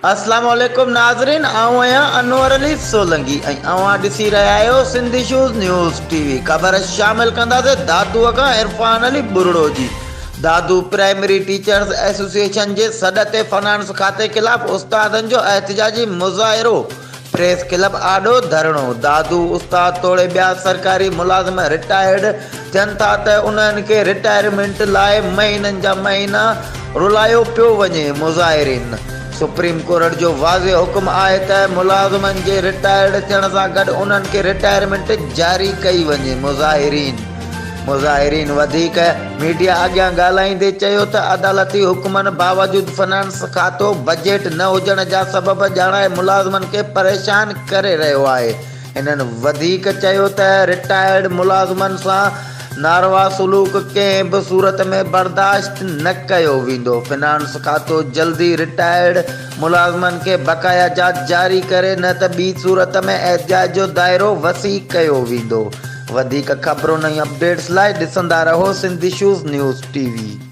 اسلام عليڪم ناظرين آئون آهيان انور علي سولنگي ۽ اوهان ڏسي رهيا آهيو Sindh issues news T V خبر شامل ڪنداسين دادو کان عرفان علي ٻرڙو جي دادو پرائمري ٽيچرز ايسوسيئيشن جي سڏ تي فنانس کاتي خلاف استادن جو احتجاجي مظاهرو پريس ڪلب آڏو ڌرڻو، دادو استاد توڙي ٻيا سرڪاري ملازم رٽائرڊ ٿين ٿا ته انهن کي رٽائرمينٽ لاء مهينن جا مهينا رلايو پيو وڃي، مظاهرين. سپريم ڪورٽ جو واضح حڪم آهي ته ملازمن جي رٽائرڊ ٿيڻ سان گڏ انهن کي رٽائرمينٽ جاري ڪئي وڃي، مظاهرين. مظاهرين وڌيڪ ميڊيا اڳيان ڳالهائيندي چيو ته عدالتي حڪمن باوجود فنانس کاتو بجيٽ نه هجڻ جا سبب ڄاڻائي ملازمن کي پريشان ڪري رهيو آهي. هنن وڌيڪ چيو ته رٽائرڊ ملازمن سان ناروا سلوڪ ڪنهن به صورت ۾ برداشت نه ڪيو ويندو، فنانس کاتو جلدي رٽائرڊ ملازمن کي بقايا جات جاري ڪري نه ته ٻي صورت ۾ احتجاج جو دائرو وسيع ڪيو ويندو. وڌيڪ خبرن ۽ اپڊيٽس لاء ڏسندا رهو Sindh issues news T V.